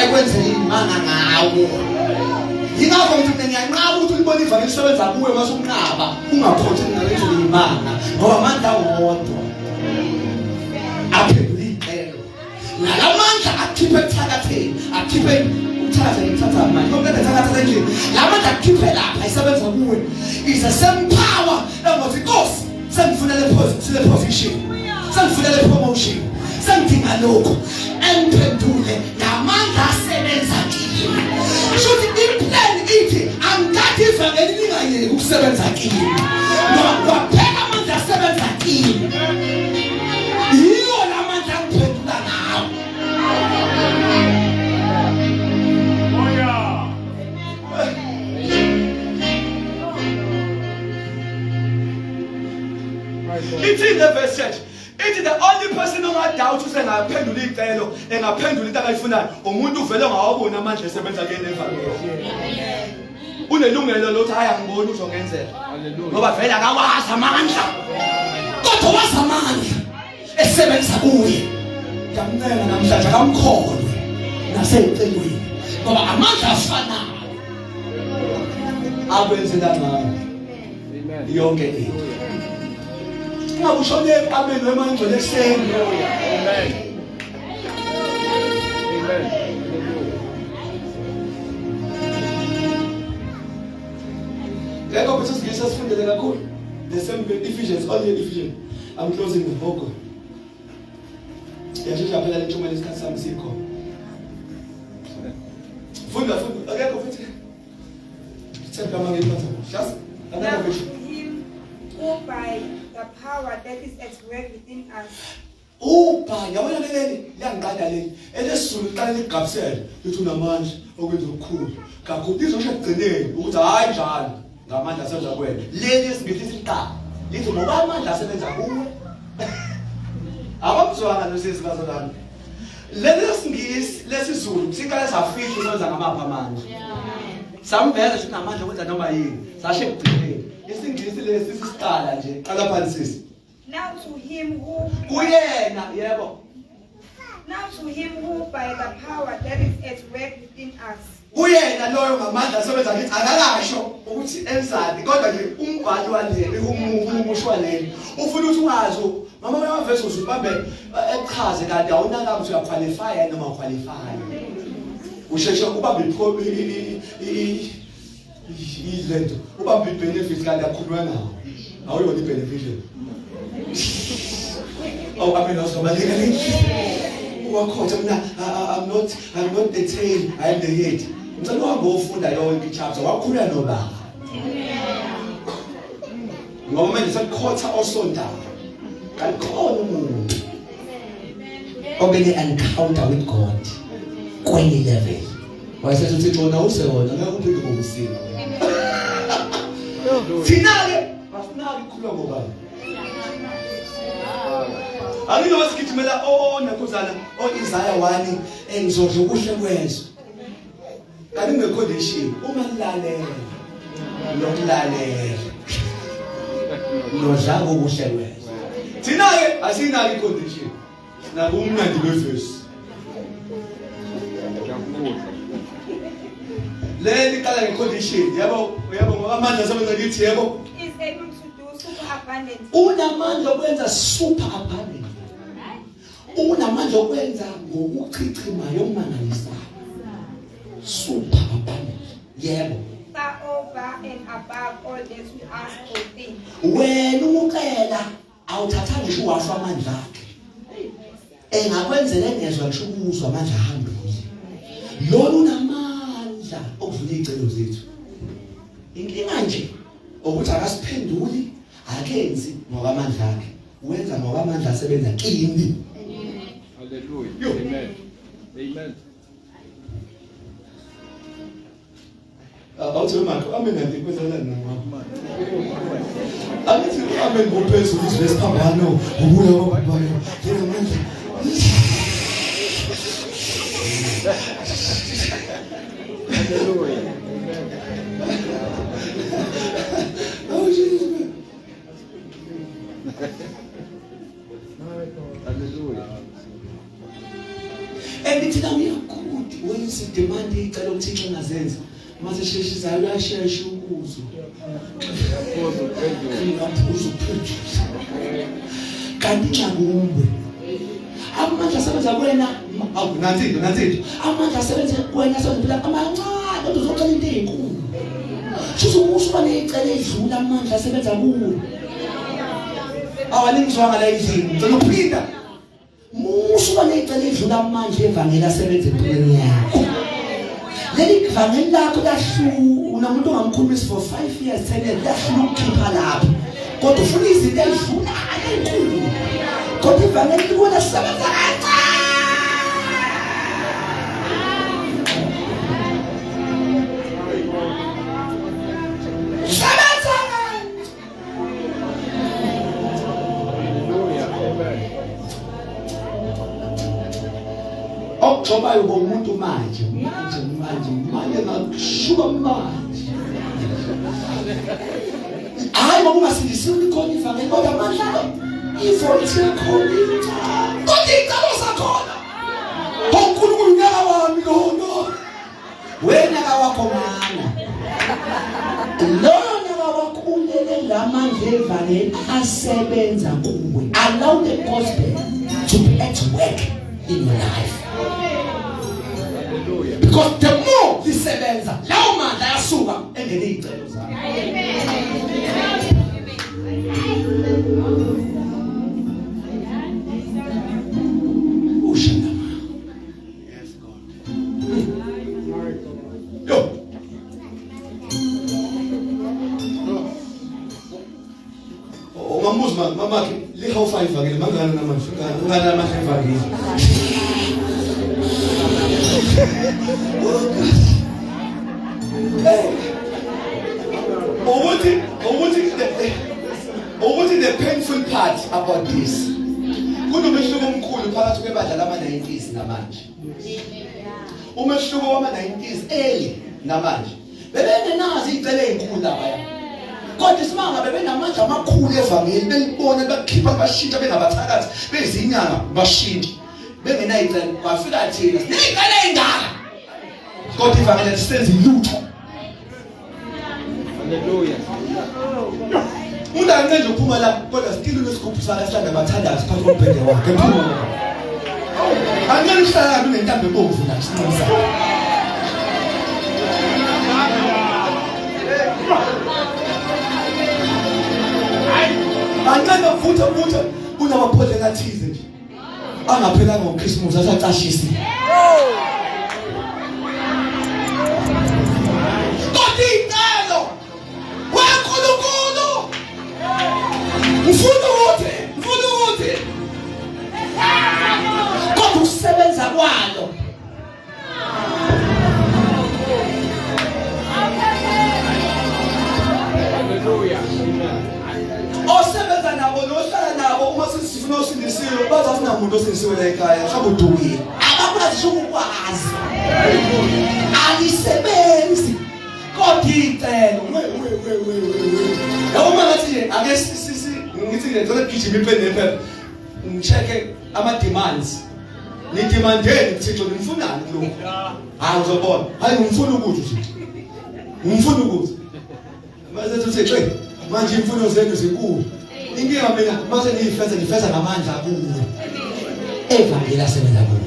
ekwenzeni imanga ngawo. Yingakho ngithi mina ngiyanqaba ukuthi ulibone ivangeli lisebenza kuwe mase unqaba ungakhothi ngalezo imanga ngoba amandla wodwa aphendula icelo. Nalamandla akhiphe ekuthakatheni, akhiphe uthakatha ngithatha manje. Konke thakatha endlini. Lamandla akhiphe lapha isebenza kuwe. Is the same power engothi Nkosi sengifuna le position sengifuna le promotion sengidinga lokhu engiphendule ngamandla asebenza kimi shuthi iplan ithi angikathi ivangeli lingayeki ukusebenza kimi ngoba kwaphela amandla asebenza kimi yiwo la mandla angiphendula ngawo. Ithi the verse church ithi the only person ongadoubt usengaphendula icelo engaphendula into akayifunayo umuntu uvele ongawaboni amandla esebenza kuyena evangeli. Unelungelo lokuthi hayi angiboni uzongenzela ngoba vele akawazi amandla kodwa wazi amandla esebenza kuye. Ngiyamncenga namhlanje akamkholwe naseyicelweni ngoba amandla afanayo akwenzela ngayo yonke into. Ungabe ushone eqabeni wema ingcwele ekuseni. Amen. Amen. Ngeke ukuthi isingisi asifundele kakhulu. The same Ephesians, only Ephesians. I'm closing the book. Yashesha phela le ntshumayelo isikhathi sami sikho. Funda funda akekho futhi. Themba mangiphatha. Just another Now version. to him who by the power that is at work within us Ubha yabona leli liyangiqanda leli elesizulu liqale ligabisele lithi unamandla okwenza okukhulu kakhulu lizosho ekugcineni ukuthi hayi njalo ngamandla asebenza kuwena leli esingisi liqala lithi ngoba amandla asebenza kuwe abamzwanga nosisi bazalwane leli lesingisi lesizulu siqale safihla usebenza ngamaphi amandla samveza ukuthi unamandla okwenza noma yini sasho ekugcineni isingisi lesi sisiqala nje qala phansi sisi Now to him who kuyena yebo Now to him who by the power that is at work within us kuyena loyo ngamandla asebenza kithi akakasho ukuthi enzani kodwa nje umbhali waleli umusho waleli ufuna ukuthi ungazi mama uyavesa uzubambe echaze kanti awunaka ukuthi uyaqualify noma uqualify usheshe ubambe ilento ubambe ibenefit kanti akhulunywa nawo awuyona ibeneficiary oh amen awuzobaleka le wakhotha mina I'm not the tail I am the head ngicela uhambe ufunda yonke ichapter wakhulula nobaba ngoba manje sekukhotha osontayo. Kanti khona umuntu obene encounter with God kwenye level. Wayesethi uThixo wona usewona ngeke uphinde ube. Thina ke asinaki ukukhuluma ngobani. Angike sigijimela o nakhuzana o Isaiah 1 engizodla ukuhle kwezwe. Kanti kune condition uma nilalela lokulalela nodla okuhle kwezwe. Thina ke asinaki condition. Sinaka umnandi bevesi. Ngiyakuzwa. Le liqala ngecondition yabo yabo ngoba amandla asebenza kithi yebo. Is able to do super abundantly. Unamandla okwenza super abundant. Unamandla okwenza ngokuchichimayo okumangalisayo. Super abundant. Yebo. Far over and above all that we ask or think. Wena umucela awuthatha ngisho uwasho amandla akhe. Engakwenzela engezwa ngisho ukuzwa amandla ahambile. Lona unamandla okuvula izicelo zethu. Inkinga nje ukuthi akasiphenduli akenzi ngokwamandla akhe. Wenza ngokwamandla asebenza kimi. Hallelujah. Amen. Amen. Awuthi makho amen kanti kwenzakalani nami. Angithi amen ngophezulu izwi lesiphambano ubuya kwabayo. Njengamandla. Hallelujah. Amen. Oh Jesus. Hallelujah. And thina we are good when si demand icela uThixo engazenza. Mase sheshisayo uyashesha ukuzwa. Ngiyakuzwa uphendula. Ngiyaphuza ukuphendula. Kanti nxakumbe. Amandla asebenza kuwena Awu nansi into nansi into. Amandla asebenza kuwena asebenza phela amancane kodwa uzocela into ezinkulu. Shuthi usuba necele edlula amandla asebenza kuwe. Awaningizwanga la endlini. Ngicela ukuphinda. Musu banecele edlula amandla evangeli asebenza empilweni yakho. Leli vangeli lakho lahlu unomuntu ongamkhulumisi for 5 years 10 years lahlu ukukhipha lapho. Kodwa ufuna izinto ezidlula ezinkulu. Kodwa ivangeli likuwena lisebenza kancane. Sebenza kancane. Hallelujah. Amen. Okugxobayo komuntu manje manje manje manje ngakushuka manje. Hayi ngoba ungasindisiwe likhona ivangeli kodwa amandla alo ivoice yakhona incane. Kodwa icalo sakhona. uNkulunkulu unyaka wami lona. Wena kawakho mana. Lona wakho ulele lamandla evangeli asebenza kuwe. Allow the gospel to be at work in your life. Hallelujah. Because the more lisebenza lawo mandla ayasuka engene izicelo zakho. Ushandama. Yes God. Yo. Ungambuza mamakhe li how far ivangeli mangana namanje ungana namanje ivangeli. Hey. Ukuthi the painful part about this. Kunomehluko omkhulu phakathi kwebandla lama 90s namanje. Umehluko wama 90s early namanje. Bebengenazo izicelo ezinkulu lapha. Kodwa isimanga bebenamandla amakhulu evangeli belibona bakhipha bashintsha bengabathakathi bezinyanga bashintsha. Bengenayicelo kwafika thina sineyicelo ezingaka. Kodwa ivangeli lisenza ilutho. Hallelujah. Umuntu anqenje nje ukuphuma la kodwa still unesigubhu sakhe ahlanda abathandazi phansi kombhede wakhe ephuma. Anqenje uhlala kabi nentambo ebomvu la isinqumo sakhe. Anqenje ukuvutha vutha kunamabhodlela athize nje. Angaphelanga ngoChristmas asacashisi. Kodwa icelo weNkulunkulu. Ngifuna ukuthi, ngifuna ukuthi Akunamuntu osindisiwe la ekhaya, mhlawumbe udukile. Abakwazi ukukwazi. Alisebenzi. Kodwa icelo we we we we we. Yabo uma ngathi nje ake sisi ngithi nje ngicela kugijima ipeni nephepha. Ngicheke ama demands. Nidemandeni kuThixo nifunani kulokhu? Hayi uzobona. Hayi ngifuna ukuthi uThixo. Ngifuna ukuthi. Mase uThixo manje imfuno zenu zinkulu. Inkinga mina mase ngiyifeza ngifeza ngamandla kuwe. Evangeli asebenza kuwe.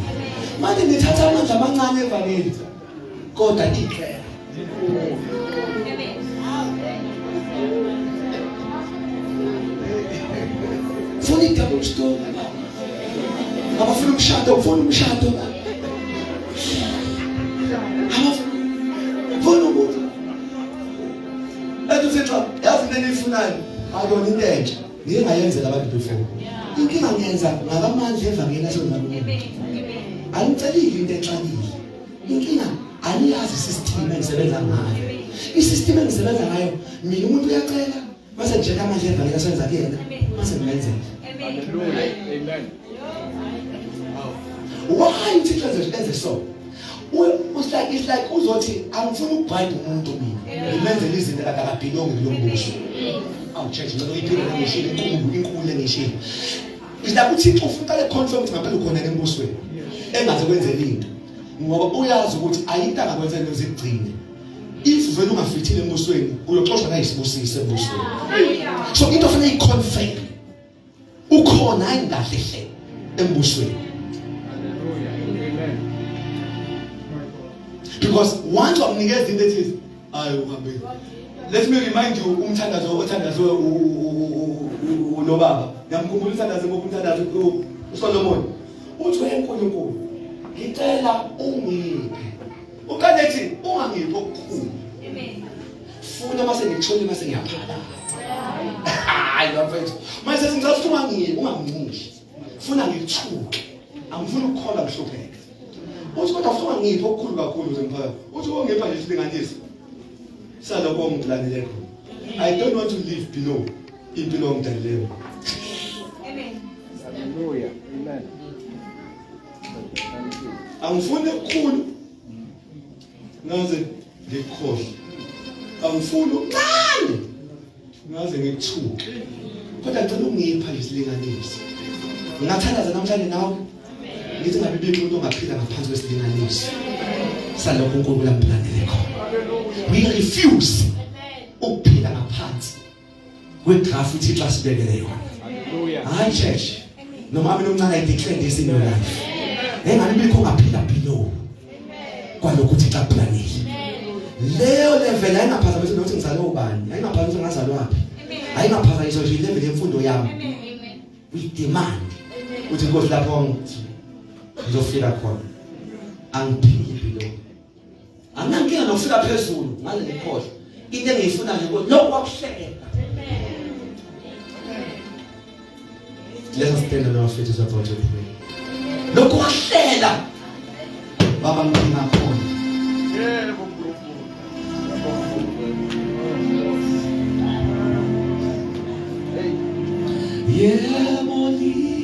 Manje nithatha amandla amancane evangeli. Kodwa icebo. Funa i-double story baba. Abafuna umshado, ufuna umshado baba. Abafuna ukuthi. Ethi uThixo yazi into eniyifunayo akuyona into entsha. Ngike ngayenzela abantu before. Inkinga ngiyenza ngakamandla evangeli asebenza kumuntu. Angicelile into exakile. Inkinga aniyazi isystem engisebenza ngayo. Isystem engisebenza ngayo mina umuntu uyacela mase ngitshela amandla evangeli asebenza kuyena mase ngimenzela. Hallelujah. Amen. Why uThixo enze so? It's like it's like uzothi angifuni ukubhayida umuntu mina. Ngimenzele izinto kade akabhilongi kulo mbuso. Awu church ngicela uyiphinde ngishilo inkulu inkulu engishilo. It's like uThixo ufuna uqale confirm ukuthi ngampela ukhona embusweni. Engaze kwenzela into. Ngoba uyazi ukuthi ayinto angakwenzela into zigcine. If vele ungafithile embusweni uyoxoshwa nayisibusiso embusweni. So into ofanele iconfirm ukhona hayi kahle hle embusweni. Hallelujah. Amen. Because once wamnikeza into ethize ayi uhambile. Let me remind you umthandazo othandazwe lo baba. Ngiyamkhumbula umthandazo ngoba umthandazo uSolomon. Uthi weNkulunkulu ngicela ungiphe. Uqale ethi ungangiphi okukhulu. Amen. Funa mase ngikuthole mase ngiyaphala. Hayi bafethu. Mase sengicela ukuthi ungangiphi ungangincishi. Funa ngithuke. Angifuni ukukholwa ngihlupheke. Uthi kodwa futhi ungangiphi okukhulu kakhulu uze ngiphaka. Uthi ungipha nje isilinganiso. Salokho ongiplanele khona. I don't want to live below impilo ongidalileyo. Amen. Hallelujah. Amen. Thank you. Angifuni okukhulu. Ngaze ngikukhohle. Angifuni okuncane. Ngaze ngikuthuke. Kodwa ngicela ungipha nje isilinganiso. Ngingathandaza namhlanje nawe. Ngithi ngabe bikho umuntu ongaphila ngaphansi kwesilinganiso. Salokho uNkulunkulu amplanele khona. We refuse ukuphila ngaphansi kwegraph uThixo asibekele yona. Hallelujah. Hayi church. Noma mina omncane I declare this in your life. Engani bikho ungaphila below kwalokho uThixo akuplanile. Leyo level ayingaphazamisa nokuthi ngizalwe ubani, ayingaphazamisa ngazalwaphi. Ayingaphazanyiswa nje level yemfundo yami. Amen. We demand uthi Nkosi lapho ngizofika khona. Angiphili below. Anginankinga nokufika phezulu ngale ngikhohle. Into engiyifuna nje ukuthi lokhu kwakuhleka. Let us stand on our feet as we about to pray. Lokhu wahlela. Baba ngidinga khona. Yebo Nkulunkulu. Hey. Yebo li.